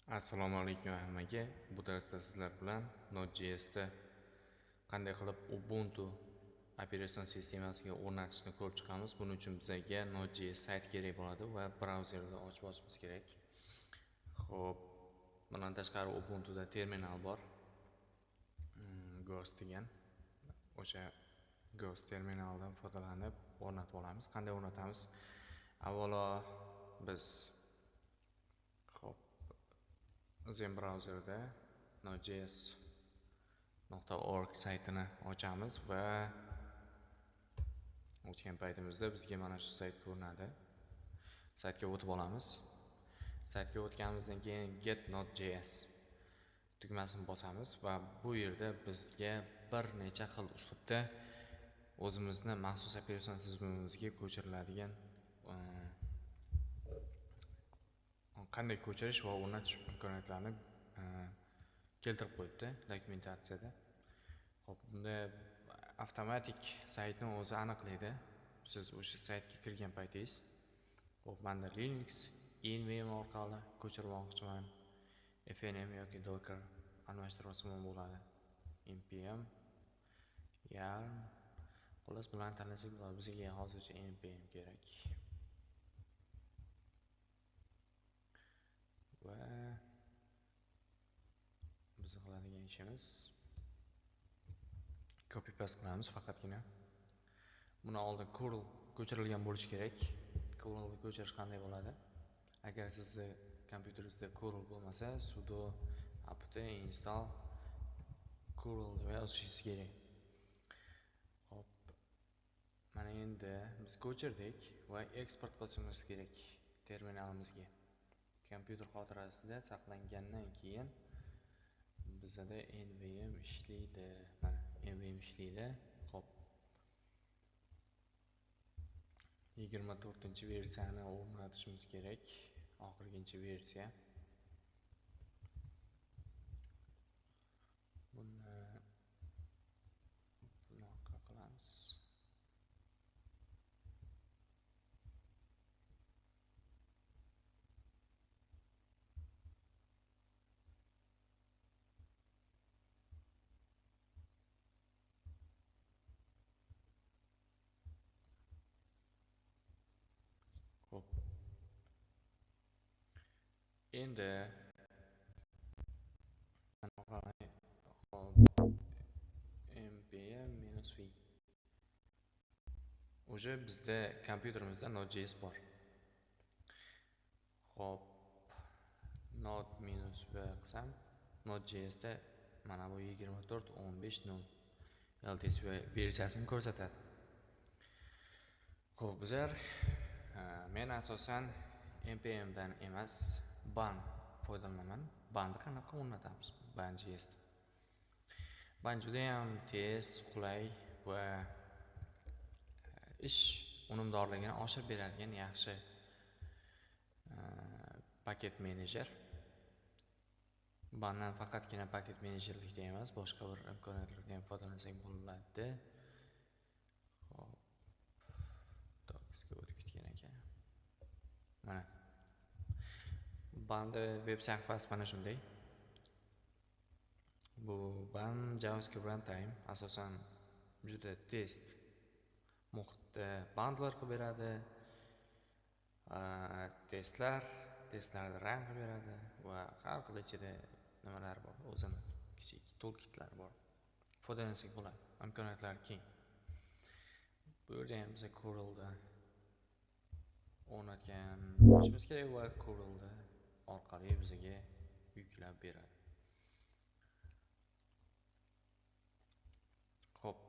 Assalomu alaykum hammaga. Bu darsda sizlar bilan Node.js'da qanday qilib Ubuntu operatsion sistemasiga o'rnatishni ko'rib chiqamiz. Buning uchun bizga Node.js sayt kerak bo'ladi va brauzerda ochib olishimiz kerak. Xo'p, bundan tashqari Ubuntuda terminal bor. Ghost degan. O'sha Ghost terminaldan foydalanib o'rnatib olamiz. Qanday o'rnatamiz? Avvalo biz Zen brauzerida nodejs.org saytini ochamiz va ochgan paytimizda bizga mana shu sayt ko'rinadi. Saytga o'tib olamiz. Saytga o'tganimizdan keyin Get Node.js tugmasini bosamiz va bu yerda bizga bir necha xil uslubda o'zimizni maxsus operatsion tizimimizga ko'chiriladigan qanday ko'chirish va o'rnatish imkoniyatlarini keltirib qo'yibdi dokumentatsiyada. Xo'p, bunda avtomatik saytni o'zi aniqlaydi. Siz o'sha saytga kirgan paytingiz, xo'p, menda Linux, NVM orqali ko'chirmoqchiman. FNM yoki Docker almashtirib olsam ham bo'ladi. NPM, Yarn, xullas bularni tanlasak bo'ladi. Bizga hozircha NPM kerak. Va biz qiladigan ishimiz copy paste qilamiz faqatgina. Buni oldin curl ko'chirilgan bo'lishi kerak. Curlni ko'chirish qanday bo'ladi? Agar sizni kompyuteringizda curl bo'lmasa, sudo apt install curl deb yozishingiz kerak. Xo'p, mana endi biz ko'chirdik va eksport qilishimiz kerak terminalimizga. Kompyuter xotirasida saqlangandan keyin bizada NVM ishlaydi. Mana NVM ishlaydi. Xo'p. 24-versiyani o'rnatishimiz kerak. Oxirginchi versiya. Buni bunaqa qilamiz. Xo'p. Endi npm -v. Уже bizda kompyuterimizda Node.js bor. Xo'p, node -v qilsam, Node.jsda mana bu 24.15.0 LTS versiyasini ko'rsatadi. Xo'p, bizlar men asosan npm dan emas, ban foydalanaman. Banni qanaqa o'rnatamiz? Ban.js. Ban juda ham tez, qulay va ish unumdorligini oshirib beradigan yaxshi paket menejer. Bandan faqatgina paket menejerlikda emas, boshqa bir imkoniyatlardan ham foydalansak bo'ladi. Xo'p, docsga o'tib ketgan ekan. Mana Banda web sahifasi mana shunday. Bu ban JavaScript runtime asosan juda test muhitda bundler qilib beradi. Testlarni run qilib beradi va har xil ichida nimalar bor, o'zini kichik toolkitlar bor. Foydalansak bo'ladi. Imkoniyatlar keng. Bu yerda ham biz curlda o'rnatgan bo'lishimiz kerak va curlda orqali bizga yuklab beradi. Xo'p.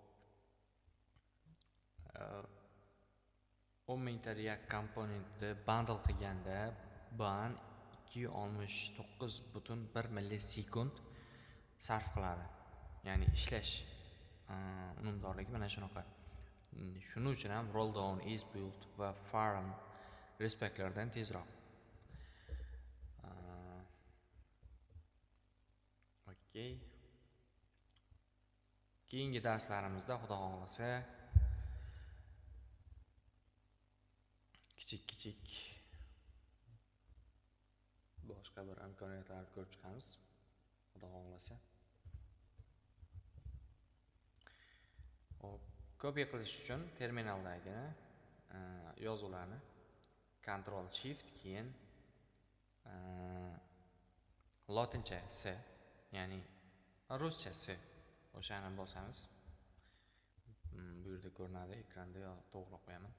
10 mingta React komponentni bundle qilganda ban 269.1 millisekund sarf qiladi. Ya'ni ishlash unumdorligi mana shunaqa. Shuning uchun ham Rolldown, Easybuild va Farm respektlardan tezroq. Okey. Keyingi darslarimizda Xudo xohlasa kichik-kichik boshqa Boshqa bir imkoniyatlarni ko'rib chiqamiz, Xudo xohlasa. Hop, kopiya qilish uchun terminaldagina yozuvlarni Ctrl Shift keyin lotincha S, ya'ni ruscha S o'shani bosamiz. Bu yerda ko'rinadi ekranda, yo to'g'ri qo'yaman.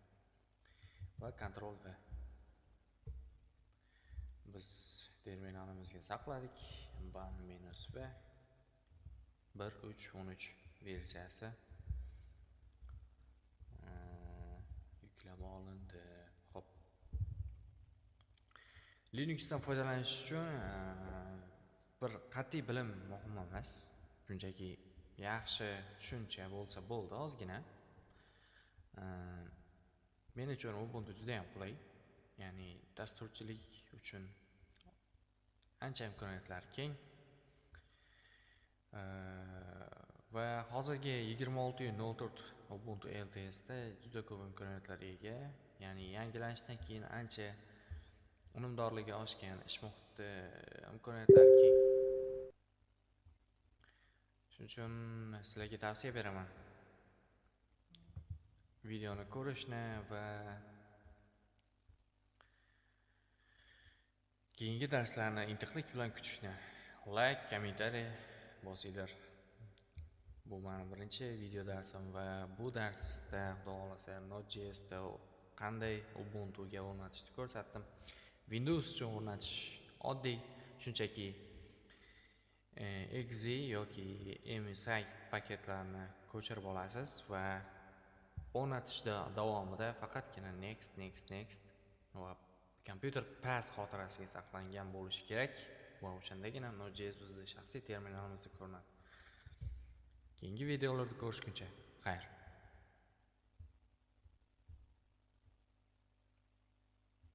Va Ctrl V. Biz terminalimizga saqladik. Ban minus V 1.3.13 versiyasi yuklab olindi. Xo'p. Linuxdan foydalanish uchun bir qat'iy bilim muhim emas. Shunchaki yaxshi tushuncha bo'lsa bo'ldi ozgina. Men uchun Ubuntu juda ham qulay. Ya'ni dasturchilik uchun ancha imkoniyatlar keng. Va hozirgi 26.04 Ubuntu LTS da juda ko'p imkoniyatlar ega. Ya'ni yangilanishdan keyin ancha unumdorligi oshgan, ish muhiti imkoniyatlari keng. Shuning uchun sizlarga tavsiya beraman. Videoni ko'rishni va keyingi darslarni intiqlik bilan kutishni. Like, kommentariy bosinglar. Bu meni birinchi video darsim va bu darsda Xudo xohlasa Node.jsda qanday Ubuntuga o'rnatishni ko'rsatdim. Windows uchun o'rnatish oddiy, shunchaki exe yoki MSI paketlarini ko'chirib olasiz va o'rnatish davomida faqatgina next, next, next va kompyuter pass xotirasiga saqlangan bo'lishi kerak va o'shandagina Node.js bizning shaxsiy terminalimizda ko'rinadi. Keyingi videolarda ko'rishguncha xayr.